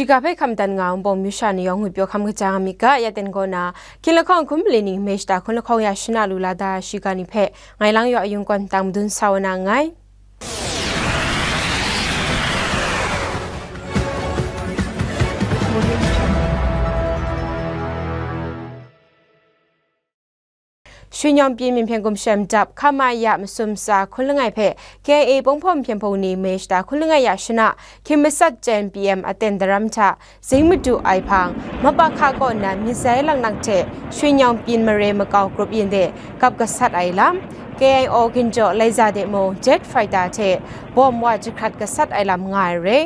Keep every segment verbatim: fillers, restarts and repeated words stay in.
Shiga hpe hkam dan nga ai Wunpawng myu sha ni yawng ngut pyaw hkam kaja nga myit ga, ya ten kaw na, hkying lahkawng hkum mali ning May shata hkun lahkawng ya shana lu la da shiga ni hpe, ngai lang yaw ayung kawn tang madun sa wa na nngai. Shwe Nyawng Pyin Myen Hpyen Gumshem Dap K M A ya masum tsa hkun langai hpe K I A Pawng Hpawm Hpyen Hpung ni May shata hkun langai ya shana, hkying masat chyen P M aten daram hta zing madu ai hpang, M P K kaw nna mizai laknak hte Shwe Nyawng Pyin mare makau grup yin de gap gasat ai lam, K I O ginjaw laiza de mung jet fighter hte bawm wa jahkrat gasat ai lam nga ai re.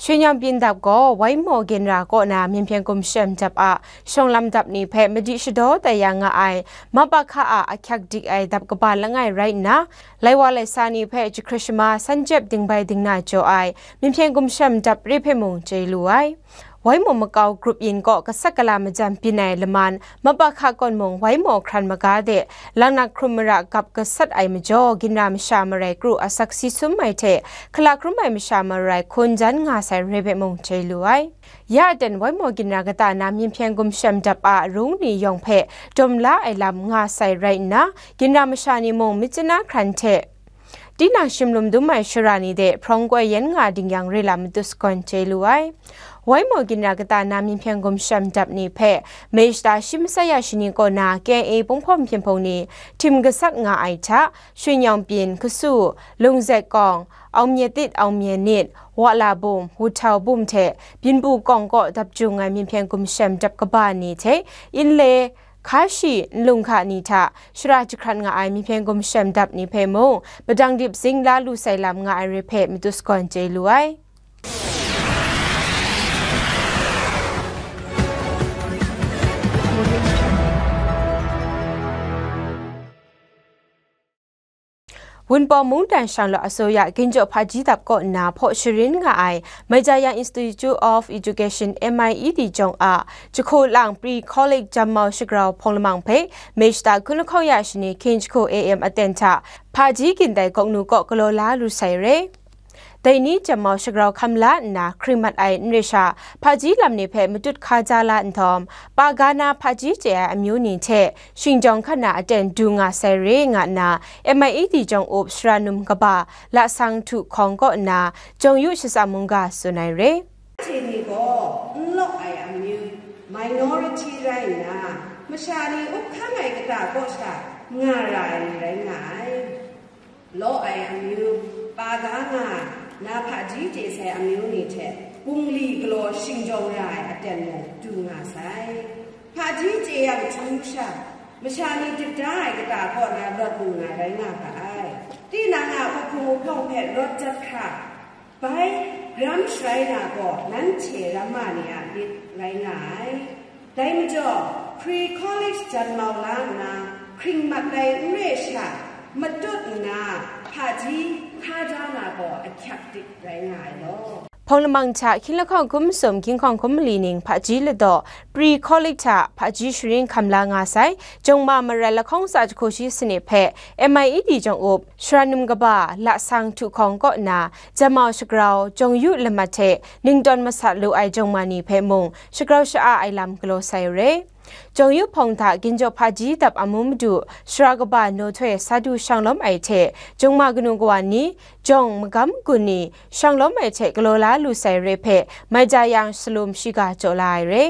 Shwe Nyawng Pyin Dap gaw Waimaw Ginra kaw na Myen Hpyen Gumshem Dap a shawng lam dap ni hpe madi shadaw tai ya nga ai, M P K a ahkyak dik ai dap kaba langai rai nna, lai wa lai sa ni hpe jahkrit shama san jep dingbai dingna jaw ai Myen Hpyen Gumshem Dap re hpe mung chye lu ai. Waimaw makau grup yin kaw gasat gala majan byin ai laman, M P K kaw mung Waimaw hkran maga de, laknak hkrum mara gap gasat ai majaw, ginra masha marai kru asak si sum ai hte, hkala hkrum ai masha marai hkun jan nga sai re hpe mung chye lu ai. Ya aten Waimaw ginra kata na Myen Hpyen Gumshem Dap a arung ni yawng hpe dawm la ai lam nga sai rai nna, ginra masha ni mung myit chyanna hkran hte, tinang shimlum dum ai shara ni de hprawng koi yen nga ding yang re lam matut sagawn chye lu ai. Waimaw ginra kata na Myen Hpyen Gumshem Dap ni hpe May shata shi masat ya shani kaw na K I A Pawng Hpawm Hpyen Hpung ni htim gasat nga ai hta, Shwe Nyawng Pyin, Kasu, Lungzet Kawng, Aung Mye Tit, Aung Mye Nit, Wala Bum, Wu Htau Bum hte Byin Pu Kawng kaw dap jung ai Myen Hpyen Gumshem Dap kaba ni hte, Inle, Hkashi, Nlung Hka ni hta shara jahkrat nga ai Myen Hpyen Gumshem Dap ni hpe mung, padang dip zing la lu sai lam nga ai re hpe matut sagawn chye lu ai. Wunpawng Mungdan Shanglawt Asoya Ginjaw Hpaji Dap kaw nna hpaw sharin nga ai Maijayang Institute of Education, M I E D jawng a jahku lang Pre-College Jammau Shagrau hpawng lamang hpe May shata hkun lahkawng ya shani hkying jahku A M aten hta hpaji gindai gawknu kaw galaw la lu sai re. Dai ni Jammau Shagrau hkam la nna hkring mat ai n re sha, hpaji lam ni hpe matut hkaja la nhtawm, pa ga na hpaji chye ai amyu ni hte, Shingjawng hkan na aten du nga sai re nga nna, M I E D jawng up shara num kaba Lasang Htu Hkawng kaw nna, Jawng Yu Shatsam mungga tsun ai re. Anhte ni gaw n law ai amyu, minority rai nna, masha ni up hkang ai kata kaw sha nga ra ai ni rai nga ai. Law ai amyu, pa ga nga, na hpaji chye sai amyu ni hte, bungli galaw shingjawng ra ai aten mung du nga sai. Hpaji chye yang htu sha, masha ni dip da ai kata kaw na rawt lu nga rai nga ga ai. Tinang a uhpung uhpawng hpe rawt jat hkra, bai ram sharai na gaw nanhte ramma ni a myit rai nga ai. Dai majaw, Pre-College jan mau la nna, hkring mat ai n re sha, matut nna, hpaji hkaja na gaw ahkyak dik rai nga ai law. Hpawng lamang hta hkying lahkawng hkum masum, hkying hkawng hkum mali ning hpaji ladaw, Pre-College hta hpaji sharin hkam la nga sai, jawng ma marai lahkawng tsa jahku shi sanit hpe M I E D jawng up, shara num kaba Lasang Htu Hkawng kaw nna, Jammau Shagrau, Jawng Yu lamat hte ningtawn masat lu ai jawng ma ni hpe mung shagrau sha-a ai lam galaw sai re. Jawng Yu hpawng hta Ginjaw Hpaji Dap amu madu, shara kaba Naw Htoi sa du shang lawm ai hte, jawng ma kanu kawa ni, jawng magam gun ni shang lawm ai hte galaw la lu sai re hpe, Maijayang Salum shiga jaw la ai re.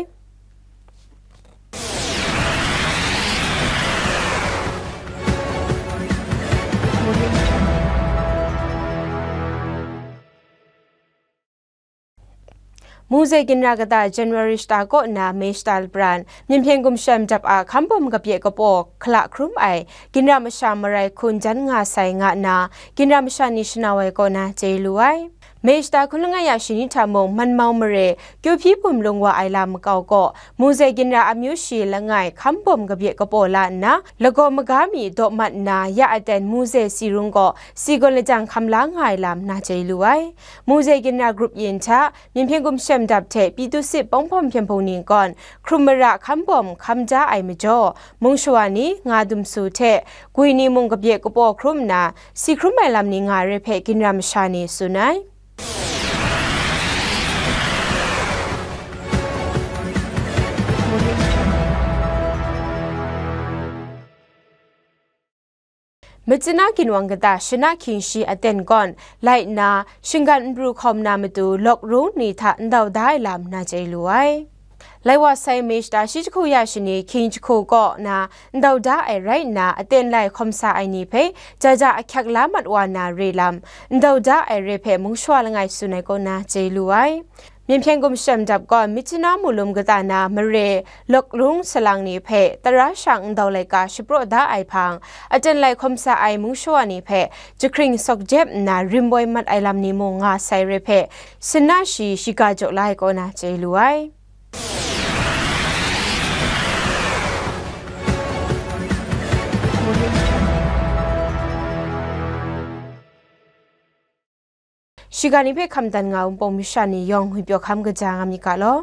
Muzei ginra kata January shata kaw nna May shata lapran, Myen Hpyen Gumshem Dap a hkam bum kabye kapaw hkala hkrum ai ginra masha marai hkun jan nga sai nga nna, ginra masha ni shanau ai kaw na chye lu ai. May shata hkun langai ya shani hta mung, Manmau mare, Kyu Hpyi Bum lung wa ai lam makau kaw, Muzei ginra amyu shi langai hkam bum kabye kapaw la nna, lagaw maga mi daw mat nna, ya aten Muzei Tsi Rung kaw si gawn lajang hkam la nga ai lam na chye lu ai. Muzei ginra grup yin hta, Myen Hpyen Gumshem Dap hte Pyi Tu Sit Pawng Hpawm Hpyen Hpung ni kawn, hkrum mara hkam bawm hkam ja ai majaw, mung shawa ni, nga dum su hte, gwi ni mung kabye kapaw hkrum nna, si hkrum ai lam ni nga ai re hpe ginra masha ni tsun ai. Myitkyina ginwang kata shana hkying shi aten kawn lai nna, shinggan n pru hkawm na matu lawk rung ni hta ndau da ai lam na chye lu ai. Lai wa sai May shata shi jahku ya shani hkying jahku kaw na ndau da ai rai nna, aten lai hkawm sa ai ni hpe ja ja ahkyak la mat wa na re lam, ndau da ai re hpe mung shawa langai tsun ai kaw na chye lu ai. Myen hpyen gumshem dap gaw Myitkyina mulum kata na mare lawk rung salang ni hpe tara shang ndau laika shapraw da ai hpang, aten lai hkawm sa ai mung shawa ni hpe jahkring sawk jep nna rim boi mat ai lam ni mung nga sai re hpe, shana shi shiga jaw la ai kaw na chye lu ai. Shiga ni hpe hkam dan nga ai Wunpawng masha ni yawng ngwi pyaw hkam kaja nga myit ga law.